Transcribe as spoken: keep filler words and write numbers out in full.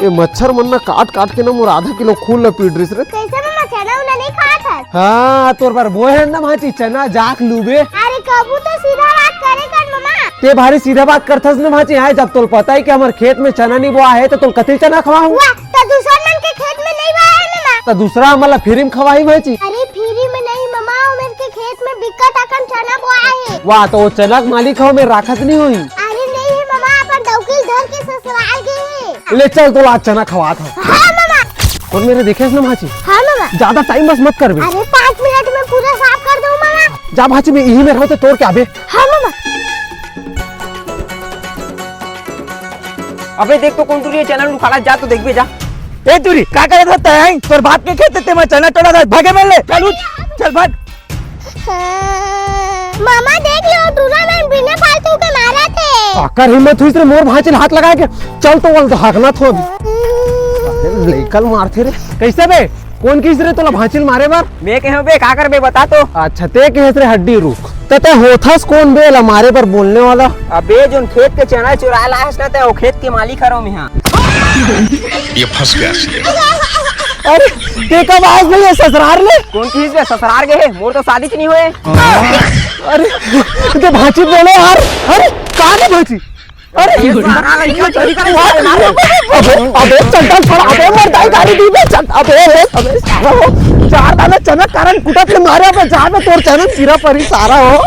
ए मच्छर मन ना काट काट के ना मोर आधा किलो खून ला पीट रिस रे। कैसे ममा, चना उना नहीं खात हस? हाँ, तोर बर बोए हन ना भांची, चना जाक लूबे। अरे कबू तो सीधा बात करे कर ममा। ते भारी सीधा बात करथस ना भांची, हाँ, जब तोल पता है कि हमर खेत में चना नहीं बोआ है तो तोल कतई चना खवाहूँ? वाह, तो दूसर मन के खेत में नहीं बोआ है ममा। तो दूसरा हमन ला free में खवाही भांची। अरे free में नहीं ममा, ओ मेर के खेत में बिकट अकन चना बोआ है। वाह, तो वो चना के मालिक हो, मैं राखत नहीं हुई। अरे नहीं है ममा, अपन डौकी धर के ससुराल गए हैं। ले चल, तोला आज चना खवात हूँ। हाँ ममा। और मेरे देखे ना भांची? हाँ ममा। ज्यादा time बस मत करबे। अरे पाँच मिनट में पूरा साफ कर दूँ ममा। जा भांची, मैं यही में रहूँ तो तोड़ के आबे। हाँ ममा। अबे देख तो कोन टुरी चना उखाड़ा, जा तो देखबे जा। ए टुरी, का करत हस तैं? तोर बाप के खेत ते मैं चना टोरा था, भागे मेर ले। चल उठ, चल भाग। मामा देख लो, टूरा मन बिना फालतू के मारत हे। काकर हिम्मत हुई रे मोर भांची ल हाथ लगाए के? चल तो वल हागना थो अभी। अरे लइका ल मारथे रे। कैसे बे? कोन किहिस रे तोला भांची ल मारे बर? मैं कहे बे, का करबे बता तो। अच्छा, ते किहिस रे हड्डी रुख। त ते होथस कोन बे ला मारे बर बोलने वाला? अबे जोन खेत के चना चुराए लायस ना, ते ओ खेत के मालिक हरो मैं हा। ये फंस गया सी। अरे, ते कब आयस नहीं है ससुरार ले? कोन किहिस बे ससुरार गे हे? मोर तो शादी च नहीं होए। अरे, ते भांची बोले यार। अरे, कहाँ के भांची? अरे, सारा लड़का चोरी करे, मार, मार। अबे, अबे, चड्डा छोड़ा, अबे, मर जाए, गाड़ी दी बे, चड्डा, अबे, अबे, अबे, सारा हो, चार दाना चना कारण कुटत ले मारे, अबे, जा बे, तोर चना सिरा परी सारा हो।